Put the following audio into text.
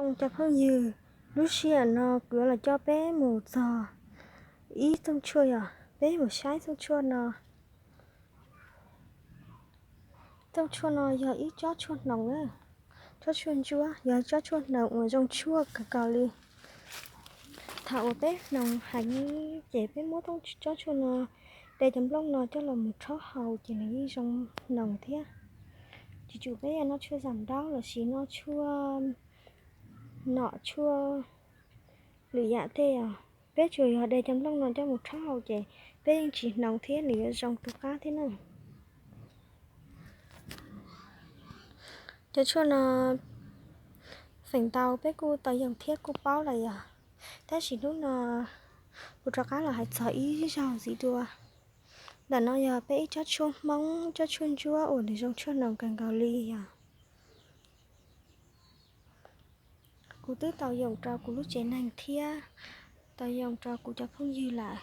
Cov phooj ywg, lub sij hawm no kuv yuav los coj peb mus txog ib tsob tshuaj, yog peb mus saib tsob tshuaj no. Tsob tshuaj no yog ib tsob tshuaj hnoos, tsob tshuaj ntsuab, yog tsob tshuaj hnoos uas zoo tshuaj kawg nkaus li. Thaum uas peb hnoos heev ces peb muab tsob tshuaj no, de cov nplooj no coj los mus rhaub haus ces nws yeej zoo hnoos thiab. Tsis tsum peb yuav noj tshuaj zam ntaub lossis noj tshuaj nom tshuaj lwm yam tej os, peb tsuas yog de cov nplooj no coj mus rhaub haus ces peb yeej tsis hnoos thiab nws yuav zoo tu qab thiab na. Cov tshuaj no feem ntau peb kuj tau yoog thiab kuj paub lawm yog, tab sis hnub no kuv rov qab los hais txog ib zaug ntxiv dua. Ntawm no yog peb ib tsob tshuaj Hmoob, tsob tshuaj ntsuab uas nws zoo tshuaj hnoos kawg nkaus li yog. Kuv twb tau yoog rau kuv lub tsev neeg thiab tau yoog rau kuv cov phooj ywg lawm.